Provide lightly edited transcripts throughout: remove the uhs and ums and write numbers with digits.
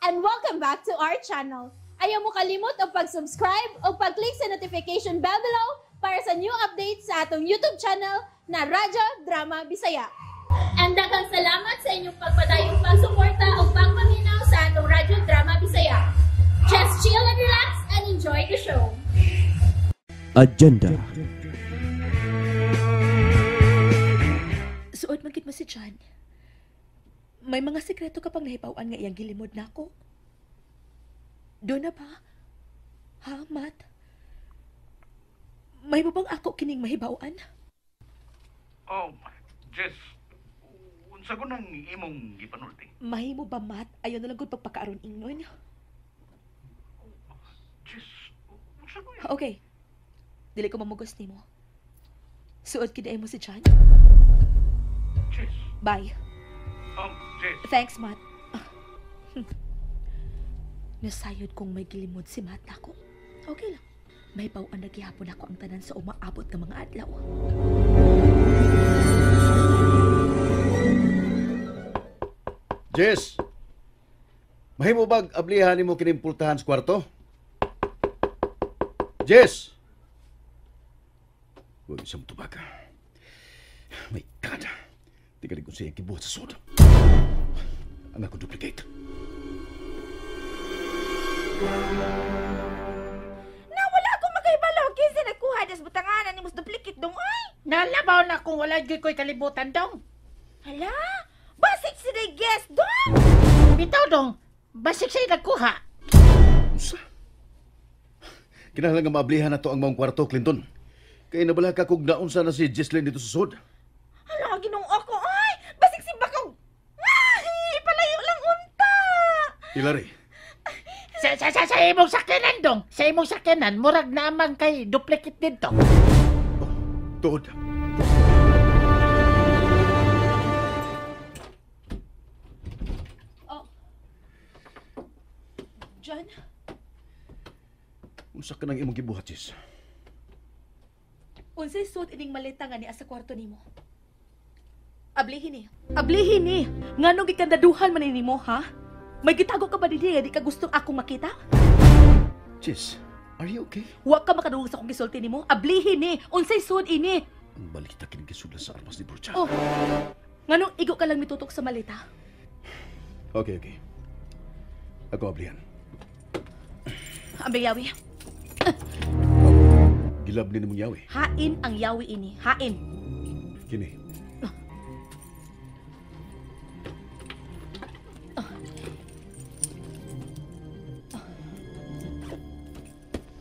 And welcome back to our channel. Ayaw mo kalimot og pag-subscribe o pag-click sa notification bell below para sa new updates sa atong YouTube channel na Radyo Drama Bisaya. And daghang salamat sa inyong pagpadayong pagsuporta o pagpaminaw sa atong Radyo Drama Bisaya. Just chill and relax and enjoy the show. Agenda. Suod man gid mo si John. May mga sekreto ka pang nahibaw-an nga iyang gilimod nako. Doon na ba? Ha, Matt? May bang ako kining mahibaw-an? Oh, Jess, unsa ko nang imong gipanulti? Mahimo ba, Matt? Ayaw na lang gud pagpakaaron ingnon. Jess, unsa ko? Okay. Dili ko mamugos nimo. Suod gid mo si John. Jess. Bye. Jess. Thanks, Matt. Nasayod kong may gilimod si Matt nako. Okay lang. May bawaan na gihapon ako ang tanan sa umaabot ng mga adlaw. Jess! Mahimo bag ablihan nimo kining pultahan sa kwarto? Jess! Huwag isang tubag. My God! Tigalig ko siya kibuhat sa sud. Ang ako duplicate. Na wala akong makahibalo. Kinsa nagkuha des butanganan ni mas duplicate dong ay. Nalabaw na kung wala gyud ko'y kalibutan dong. Hala, basig si day guest dong. Bitaw dong, basig siya nagkuha. Unsa? Kinahanglan nga maablihan na to ang maong kwarto, Clinton. Kay nabala ka kog naunsa na si Jesslyn dito sa sud. Hala, Ginoo ko ay. Basig si bakog. Ay, palayo lang unta. Hilary. Sa imong sakyanan dong. Sa imong sakyanan, murag naman kay duplicate dito. Oh, tuod. Oh. John? Unsa ka nang imong gibuhat, Jess? Unsay suot ining maleta nga niya sa kwarto nimo? Ablihin ni. Ablihin ni. Nganong gikandaduhan man nimo, ha? May gitago ka ba dinhi nga di ka gustong akong makita? Jess, are you okay? Wa ka makadungog sa akong gisulti nimo. Ablihin ni. Unsay suod ini? Ang balita kining gisudlan sa armas ni Burcha. Oh. Nganong igo ka lang mitutok sa maleta? Okay, okay. Ako ablihan. Ambay yawi. Gilab ni nimong yawi. Hain ang yawi ini. Hain. Kini.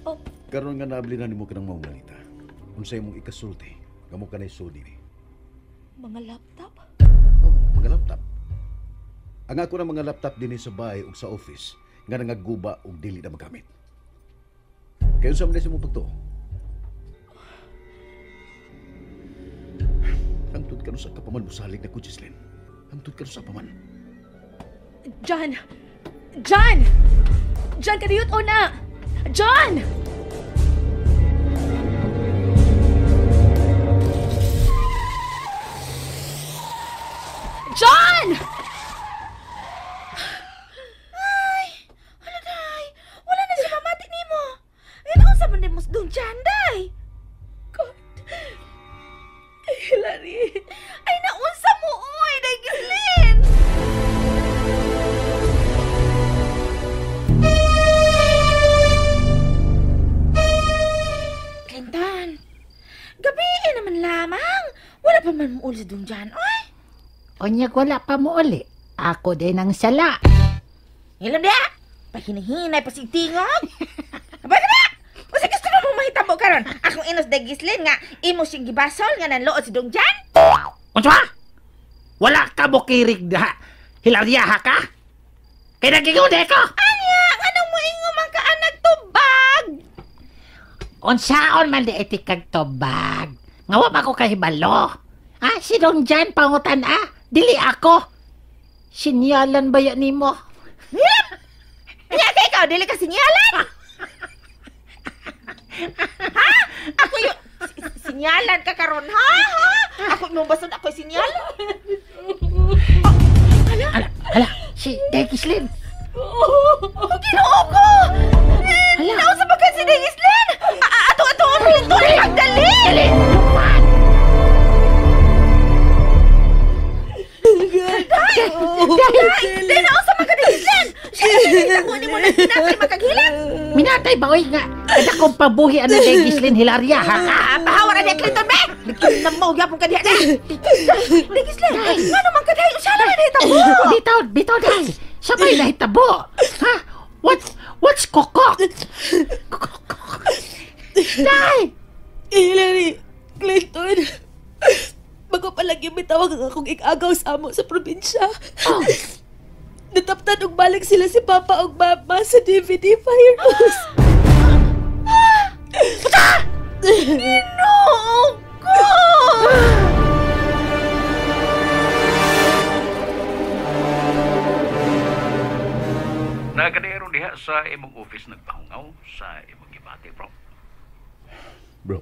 Oh. Karon nga naabli na nimo kanang maong malita. Unsay imong ikasulti? Kamo kanay sulti ni. Mga laptop? Oh, mga laptop. Ang ako na mga laptop dinhi sa bahay ug sa office nga nangaguba ug dili na magamit. Kay unsa man sa imong pagtuo? Hangtod karon sa kapaman mosalig na ko, Jesslyn. Hangtod karon sa paman. John! John! John, kadiyot o na! John! John! Ay, hala day. Wala na siya mamati nimo. Ay, naunsa man din mas dong John, day. God. Hilary. Ay, naunsa mo, oy, day Gislin. Clinton, gabi naman lamang. Wala pa man mo uli sa dong John, oy. Unyag wala pa mo uli. Ako din ang sala. Ilam dia? Pahinahinay pa si tingog. Aba ka na! Usa gusto mo mahitabo karon? Akong inos day Gislin nga imo siyang gibasol nga nanlood si Dong Jan. Unsa? Wala ka mo kirig na hilaryaha ka? Kay nagingon ko. Anya, nganong moingo man ka anak tubag? Unsaon man di itikag tubag? Nga wa ba ko kahibalo? Ah, si Dong Jan pangutan ah. Dili ako. Sinyalan ba yan nimo? Nya kay ikaw dili ka sinyalan. Ha? Ako yung sinyalan ka karon ha? Ha? Ako imong bason ako sinyalan. Hala, hala, si Day Gislin. ko. Ginoo ko! Nausa ba ka si Gislin? Ato, Clinton, pagdali! Dali! Lupat! Dali, nausa man ka ni Gislin! Siya na ni mo na minatay makaghilat! Minatay ba, oy nga? Kada kong pabuhi ano kay Gislin Hilaria, ha? Pahawar na Clinton, be! Nagkinam mo, gyapon ka diha na! Dai, Gislin, nga naman ka dahil? Siya na nahitabo! Bitaw, bitaw, dai! Sabay nahitabo! Ha? What's kokok? Dai! Hillary, Clinton, bago pa lagi may tawag ang akong ikagaw sa amo sa probinsya. Oh. Nataptan og balik sila si Papa og Mama sa DVD virus. Ginoo ko! Nagadero diha sa imong office nagpahungaw sa imong gibati, bro. Bro.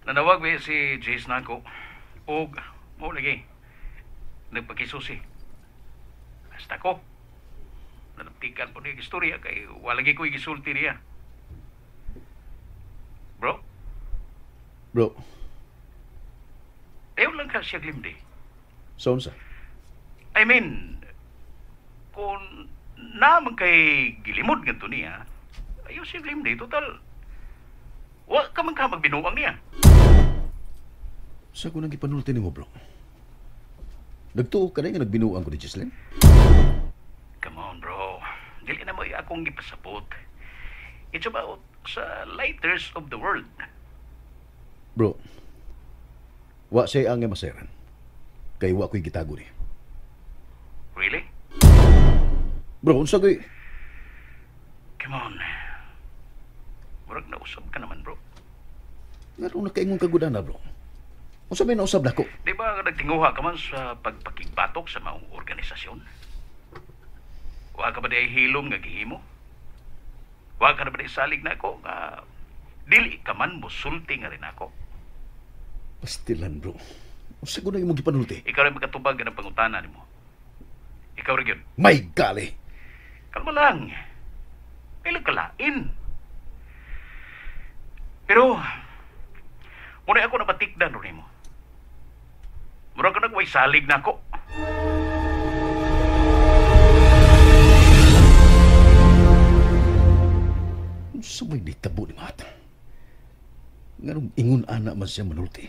Nanawag ba si Jace nako og mo lagi nagpakisusi. Hasta ko. Nanaptikan po niya istorya kay wala lagi ko gisulti niya. Bro? Bro. Ayaw lang ka siya glimdi. Sa unsa? I mean, kung naman kay gilimod ngadto niya, ayaw siya glimdi. Total, wa ka man ka magbinuang niya. Sa ko nang gipanulti nimo, bro? Nagtuo ka na nga nagbinuang ko ni Jesslyn? Come on, bro. Dili na mo akong gipasabot. It's about sa lighters of the world. Bro, wa siya ang maseran. Kay wa ko'y gitago ni. Really? Bro, unsa ko'y... Come on. Murag nausab ka naman, bro. Ngarong nakaingon ka gudana, bro? Unsa may nausab nako? Di ba nagtinguha ka man sa pagpakigbatok sa maong organisasyon? Wa ka ba di hilom nga gihimo? Wa ka na ba di salig na ako nga dili ka man musulti nga rin ako? Pastilan, bro. Unsa ko na imong gipanulti? Ikaw rin makatubag ng pangutana nimo. Ikaw rin yun. May gali! Kalma lang. May kalain. Pero, muna ako napatikdan rin mo. Mura ka nagway salig na ako. Unsa may nitabo ni Matt? Nganong ingon ana man siya manulti.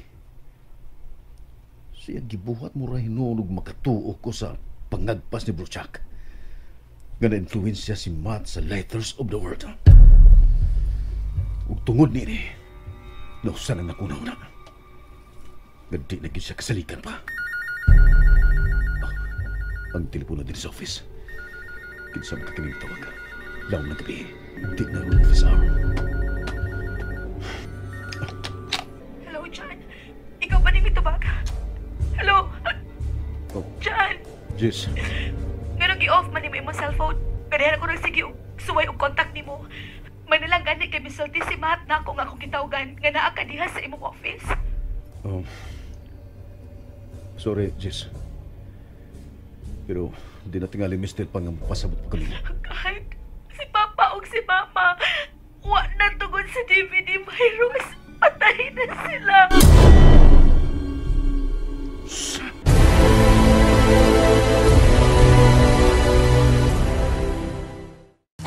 Siya gibuhat mo ra hinuon og makatuo ko sa pangagpas ni Bro Chuck. Nga na-influensya si Matt sa Lighters of the World. Ug tungod niini, nausan ang nakuna-una. Nga di na gyud siya kasalikan pa. Oh, ang telepono din sa office. Kinsa man ka kining tawag. Lawom ng gabi. Di na ron office hour. Hello, John. Ikaw ba ning mitubag? Hello? Oh. John! Jess. Nganong gi-off man nimo imong cellphone? Kanihan ako nagsige og suway og contact nimo. May nalang gani kay misulti si Matt na ako nga akong gitawgan nga naa ka diha sa imong office. Oh. Sorry, Jess. Pero di na tingali mister pang pasabot pa kami. Kahit si Papa og si Mama wa na tungod sa DVD virus. Patay na sila.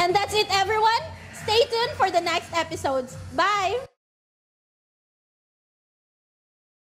And that's it, everyone. Stay tuned for the next episodes. Bye!